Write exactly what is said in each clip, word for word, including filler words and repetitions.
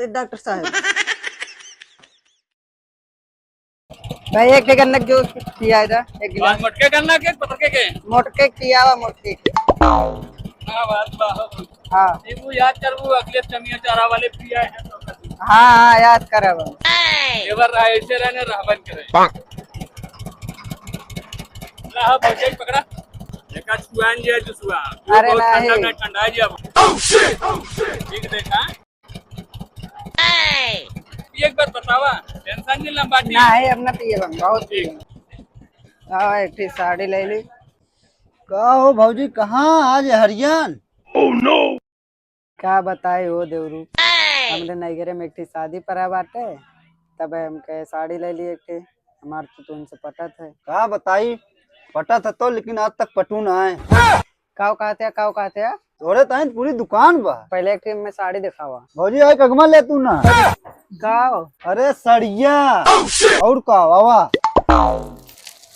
डॉक्टर साहब। भाई, एक ठे गन्ना के जूस पिया इधर, एक गिलास। मोटके गन्ना के, पतरके के? मोटके के पियावा, मोटके के। हाँ, बात बा। हाँ। नींबू याद करबू, अगले चमिया चारा वाले पिया है। हाँ, हाँ, याद करब। एबर रहा, ऐसे रहने रहबन करे। ला, हाँ, भौजाई पकड़ा। देखा, छुआन जिया जुसुआ। अरे बहुत नहीं। ठंडा का ठंडा जिया। ठीक देखा। एक बात बतावा, टेंशन नहीं लंबा ठीक। नहीं, अब ना पिए बन, बहुत पिए। हाँ, एक ठे साड़ी ले ली। का हो भौजी, कहाँ आज हरियन? का बताई हो देवरू, हमरे नैहरे में एक ठे शादी पड़ा बाटे, तब हम कहे साड़ी ले ली एक ठे, हमार तो तुमसे पटत है। का बताई, पटत है तो, लेकिन आज तक पटू ना है। काव कहते हैं, काव कहते हैं? तोरे ताईं पूरी दुकान बा। पहले एक ठे में साड़ी दिखावा। भौजी, आए कगमा ले तू ना। काव? अरे सड़िया। और का, वावा।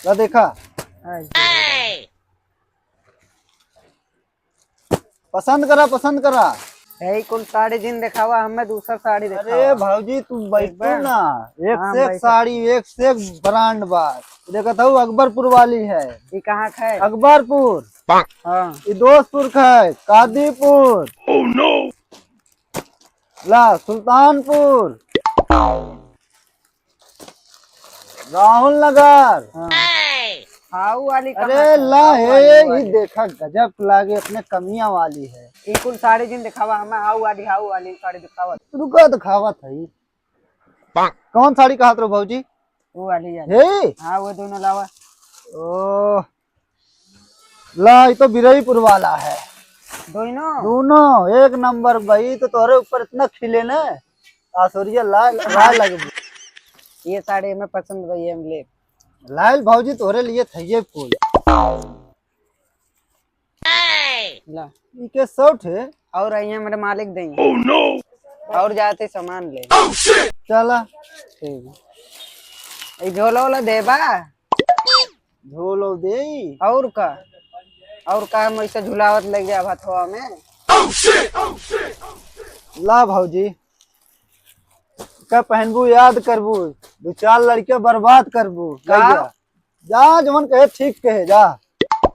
ला देखा। पसंद करा, पसंद करा। यही कुल साड़ी जिन देखावा, हमें दूसर साड़ी देखावा। अरे भौजी, तू बैठो ना, एक से एक साड़ी, एक से एक ब्रांड बा। देखत हूँ, अकबरपुर वाली है। ये कहाँ का है? अकबरपुर। हाँ। ये दोस्तपुर का है, कादीपुर। ला, सुल्तानपुर। राहुल नगर। हाँ। हाउ वाली कहाँ अरे का? ला हाउ हे, वाली, हाउ ई वाली। देखा, गजब लागे, अपने कमिया वाली है। ई कुल साड़ी जिन दिखावा, हमें हाउ वाली, हाउ वाली साड़ी दिखावा। रुका, दिखावत है। कौन साड़ी कहत रहो भौजी? वो वाली, वाली। हे? हाँ, वो दोनों लावा। ओ, ला, ई तो बिरईपुर वाला है। दोनों? दोनों एक नंबर भाई, तो तोहरे ऊपर इतना खिले ना, आसोरिया ला, ला लगबू। ये साड़ी हमें पसंद भाई, हम ले। लाइल भौजी तोहरे लिए थइये फूल। ला। ई के शर्ट है? और आई है मेरे मालिक देंगे। और जाते सामान ले। चला। ठीक है। ई झोला वोला देबा? झोलो देई। और का? और का हम ऐसे झुलावत लग जाब हथवा में? ला भौजी, का पहनबू याद करबू, दो चार लड़के बर्बाद करबू। का? जा, जा, जवन कहे ठीक कहे, जा।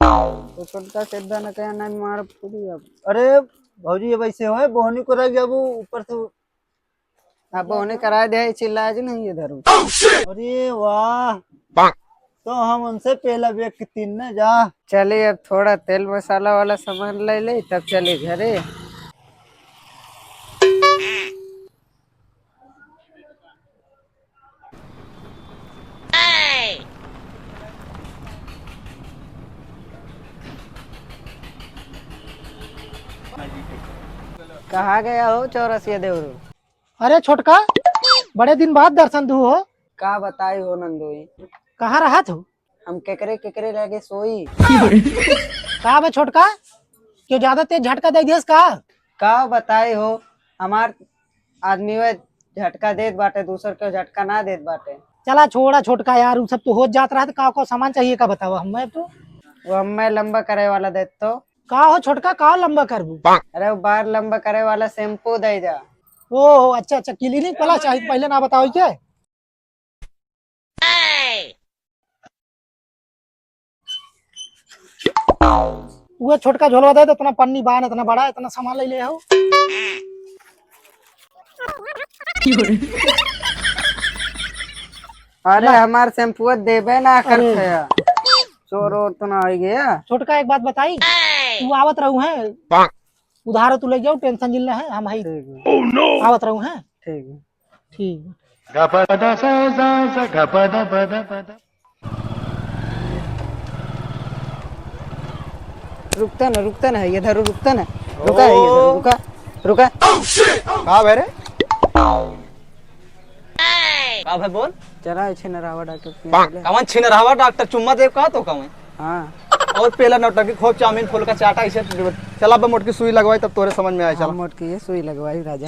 तो छोटका से इतना न कहे, ना मार फूटी अब। अरे भौजी, अब ऐसे होए, बोहनी को रख जाबू ऊपर से। अब बोहनी कराए दे, चिल्लाए जी नहीं इधर। अरे वाह, तो हम उनसे पहला व्यक्ति तीन न जा। चलिए, अब थोड़ा तेल मसाला वाला सामान ले ले, तब चले घरे। कहाँ गया हो चौरसिया देवरू? अरे छोटका, बड़े दिन बाद दर्शन दू हो। का बताई हो नंदोई? कहाँ रहत हो? हम केकरे केकरे लगे सोई। का बे छोटका, क्यों ज्यादा तेज झटका दे दियस का? का बताई हो, हमार आदमी वह झटका देत बाटे, दूसर के झटका ना देत बाटे। चला छोड़ा छोटका यार, उ सब तो होत जात रहत। का को सामान चाहिए का बतावा हमें तो। वो हमें लंबा करे वाला देत तो। का हो छोटका, का लंबा करबू? अरे वो बार लंबा करे वाला शैम्पू दे जा। ओ अच्छा अच्छा, क्लिनिक वाला चाहिए, पहले ना बताओ के। उहे छोटका झोलवा दे, इतना पन्नी बान, इतना बड़ा, इतना सामान ले ले हो। अरे ला। हमार शैम्पुआ देबे ना करत अरे। है। चोर ओर तो ना हो गया। छोटका एक बात बताई, तू आवत रहू है, उधारो तू ले जाओ, टेंशन जिन ले है, हम हई। ठीक है। आवत रहू है। ठीक है। ठीक। रुकता ना, रुकता ना, ये धरो, रुकता ना, रुका है, ये धरो, रुका, रुका। का भे रे? का भे बोल? चला, छिनरावा डॉक्टर के यहाँ ले। कवन छिनरावा डॉक्टर? चुम्मा देव का तो कवन? हाँ। और पेला नौटंकी, खूब चाउमीन फुलका चाटा, इसे चला बे मोटकी सुई लगवाई, तब तोरे समझ में आए। हाँ, चला। मोटकी ये सुई लगवाई राजा।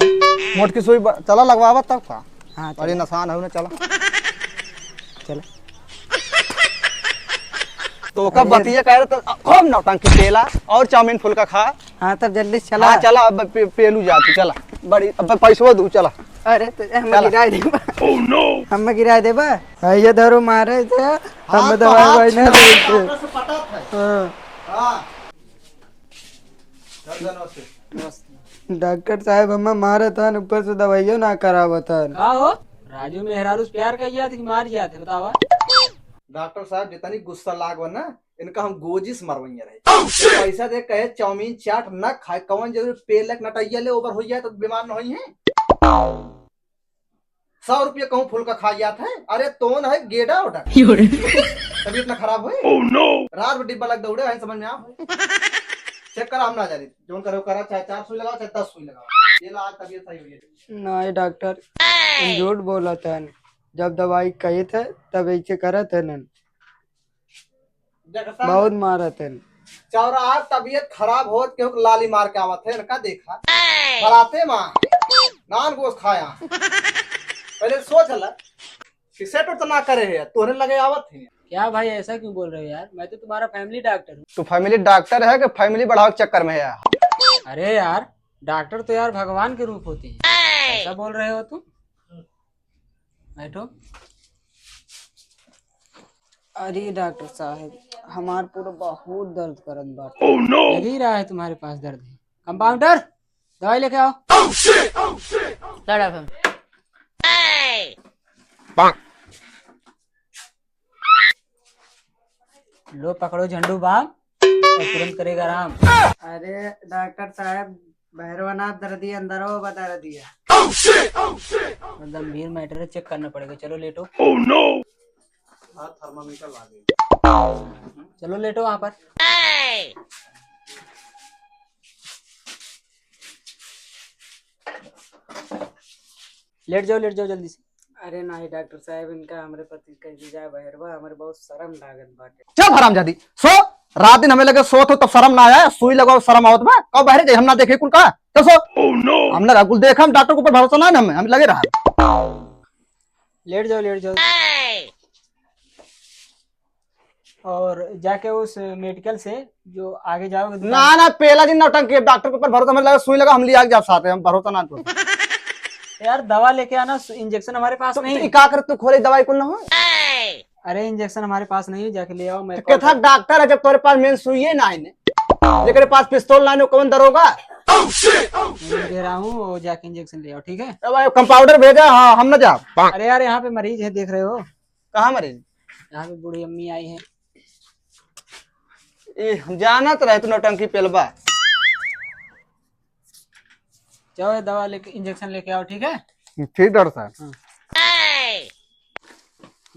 मोटकी सुई ब-, चला लगवावा तब का। हाँ, अरे चला। नसान हो ना, चला। चला। तो का अरे। बतिया कह रहे तो खूब नौटंकी, पेला और चाउमीन फुलका खा। हाँ, तब जल्दी से चला। हाँ, चला, अब पे-, पेलू जा तू, चला। बड़ी, अब पैसवा दू, चला। अरे, तो हम चला। गिराए देबा। Oh, no! हम गिराए देबा। हाँ, ये धरो मारे थे, हम हाथ तो दवाई हाथ ववाई ना छेद देते। डॉक्टर से पटत है। हाँ। हाँ। चल, चल, नमस्ते। डॉक्टर साहब, हम मारत हन, ऊपर से दवाइयो ना करावत हन। का हो? राजू मेहरारू से प्यार कइया था कि मार जिया था, बतावा? डॉक्टर साहब, जितनी गुस्सा लागो ना, इनका हम गोजी से मरवइया रहे। Oh, shit! पैसा दे कहे चाउमीन चाट ना खाए, कौन जरूरी पेलक नटैया ले ओवर हो जाए तो बीमार न होई है। सौ रुपया कहूँ फुल का खा जात है। अरे तोन है गेडा ओडा। योरे। तबीयत ना खराब होए। Oh, no! रात में डिब्बा लग दौड़े है, समझ में आ। चेक करा, हम ना जानी। जोन करे करा, चाहे चार सुई लगाओ, चाहे दस सुई लगाओ। ये ला आज तबीयत सही हुई है। नहीं डॉक्टर, हम झूठ बोलत हन। जब दवाई कही थे, तब ऐसे करत हन। देखता बहुत मारत हन। चौरा आज तबीयत खराब होत, केहू के लाली मार के आवत है, इनका देखा। बराते माँ, नान गोस खाया। पहले सोच ल, कि सेट उट तो ना करे है, तोहरे लगे आवत है। क्या भाई, ऐसा क्यों बोल रहे हो यार? मैं तो तुम्हारा फैमिली डॉक्टर हूँ। तू फैमिली डॉक्टर है कि फैमिली बढ़ावे के चक्कर में है यार? अरे यार, डॉक्टर तो यार भगवान के रूप होते हैं, ऐसा बोल रहे हो तुम? बैठो। अरे डॉक्टर साहब, हमार पूरा बहुत दर्द करत बाटे। Oh, no! लग ही रहा है तुम्हारे पास दर्द है। कंपाउंडर, दवाई लेके आओ। Oh, shit! Oh, shit! ला डॉक्टर। लो पकड़ो झंडू बाम और तुरंत करेगा आराम। अरे डॉक्टर साहब, बहरवा ना दर्दी, अंदरवा बा दर्दिया। Oh, shit! Oh, shit! और गंभीर मैटर है, चेक करना पड़ेगा। चलो लेटो। Oh, no! हाँ, थर्मामीटर ला दे। चलो लेटो वहाँ पर। लेट जाओ, लेट जाओ जल्दी से। अरे नाही डॉक्टर साहब, इनका हमरे पति कह दी जाए बहरवा, हमरे बहुत शर्म लागत बाटे। चुप हरामजादी, सो। रात दिन हमें लगे सोत हो तब शर्म ना आया, सुई लगाओ शर्म आवत बा। कब बहरे जाई, हम ना देखे कुल का। चल सो। Oh, no! हम ना कुल देखा, हम डॉक्टर के ऊपर भरोसा ना है हमें, हम लगे रहा। लेट जाओ, लेट जाओ। और जाके उस मेडिकल से जो आगे जाओगे दुकान ना, ना, पहला दिन नौटंकी, डॉक्टर के ऊपर भरोसा, हमें लगा सुई लगा, हम लिया जाब साथ, हम भरोसा ना तो। यार दवा लेके आना, इंजेक्शन हमारे पास तो नहीं। ई का कर तू खोले दवाई कुल ना हो? अरे इंजेक्शन हमारे पास नहीं है, जाके ले आओ। मैं तो कॉल केथा कर डॉक्टर है जब तोरे पास मेन सुई है ना है ने? जेकरे पास पिस्तौल ना है ने, कौन दरोगा? मैं कह रहा हूँ, वो जाके इंजेक्शन ले आओ, ठीक है? अब कंपाउंडर भेजा, हाँ, हम ना जाब। अरे यार, यहाँ पे मरीज है, देख रहे हो? कहाँ मरीज? यहाँ पे बूढ़ी अम्मी आई है। ए, हम जानत रहे तू नौटंकी पेलबा। जाओ, ये दवा लेके, इंजेक्शन लेके आओ, ठीक है? ठीक डॉक्टर साहब। हाँ।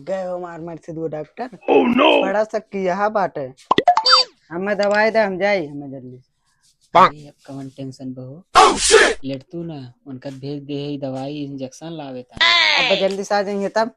गए हो मार मार से दो डॉक्टर। Oh, no! बड़ा शक किया बाटे। हमें दवाई दे, हम जाई, हमें जल्दी से। अरे, अब कवन टेंशन बा हो? Oh, shit! लेट तू ना, उनका भेज दे है दवाई, इंजेक्शन लावे ता। अब जल्दी से आ जाइए तब।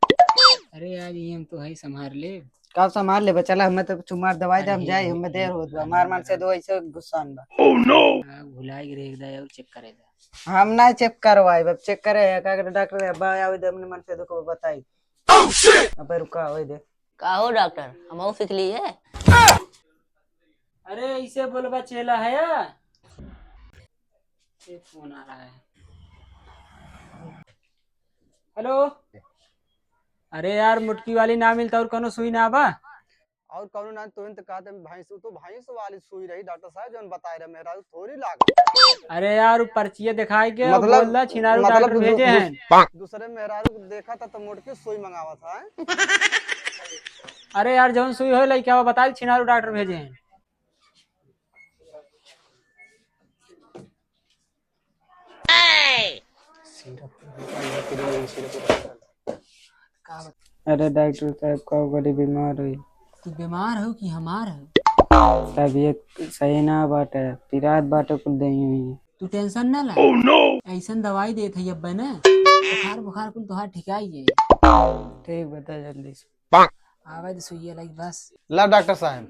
अरे यार, ये हम तो है संभाल ले। का संभाल ले, चला, हमें तो चुमार दवाई दे, हम अरे, जाई, हमें देर होत बा। अरे, मार मार से दो ऐसे गुस्सान बा। Oh, no! हाँ, भुलाई गए एक दाई और चेक करे दा। हम ना चेक करवाई, अब चेक करे है, का करे डॉक्टर है, बा आवे दे, हमने मन से दो को बताई। Oh, shit! अब रुका, आवे दे। का हो डॉक्टर, हम सीख ली है? अरे, इसे बोलबा चेला है या? ये फोन आ रहा है। हेलो। अरे यार, मुटकी वाली ना मिलता और कोनो सुई ना बा? और कोनो ना, तुरंत कहते भैंस, तो भैंस वाली सुई रही डॉक्टर साहब, जौन बताए रहे, मेहरारू थोड़ी लागत। अरे यार, उ पर्चिया दिखाई के मतलब, बोल दा, छिनारू मतलब डॉक्टर दू-, भेजे दूस-, हैं। दूसरे मेहरारू को देखा था तो मुटकी सुई मंगावा था, हैं? अरे यार, जौन सुई हो लइका, बताई छिनारू डॉक्टर भेजे हैं। अरे डॉक्टर साहब, का बड़ी बीमार हुई। तू बीमार हो कि हमार हो? तबीयत सही ना बाटे, पिरात बाटे कुल देही हुई। तू टेंशन ना ला। Oh, no! ऐसन दवाई देत है अब्बे ने, बुखार बुखार कुल तोहार ठिकाई है। ठीक बता जल्दी से। आवे तो सुइया लगी बस। ला डॉक्टर साहब,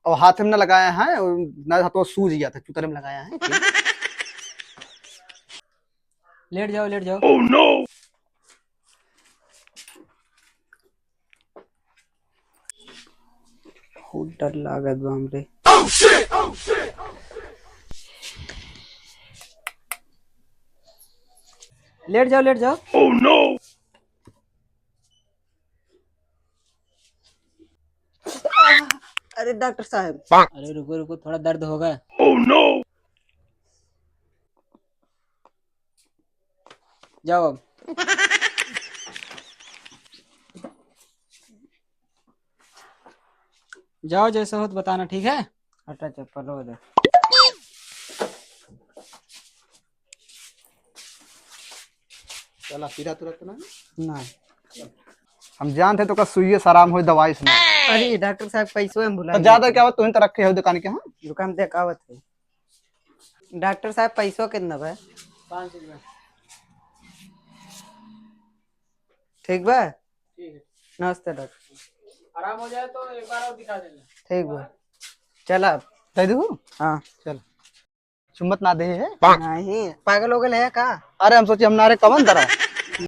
और हाथ में ना लगाया है, और ना हाथों सूज गया था, चुतरे में लगाया है। लेट जाओ, लेट जाओ। Oh, no! बहुत डर लागत बा हमरे। Oh, shit! Oh, shit! लेट जाओ, लेट जाओ। अरे डॉक्टर साहब। अरे रुको, रुको, थोड़ा दर्द होगा। जाओ अब। जाओ, जैसा हो तो बताना, ठीक है? हटा चप्पल हो दे। चला, पीरा तुरंत ना? ना। हम जानते तो का सुइये से आराम होई, दवाई से ना। अरे डॉक्टर साहब, पैसो हम भुला तो गए। ज्यादा क्या हो, तुम तो रखे हो दुकान के, हाँ? दुकान देखावत है। डॉक्टर साहब, पैसो कितना बा? पाँच सौ रुपया। ठीक बा? ठीक है। नमस्ते डॉक्टर। आराम हो जाए तो एक बार और दिखा देना। ठीक बा। चला अब। दे दू? हाँ। चल। चुम्बत ना दे है? नहीं, पागल हो गए है का? अरे हम सोची हम नारे कवन दरा।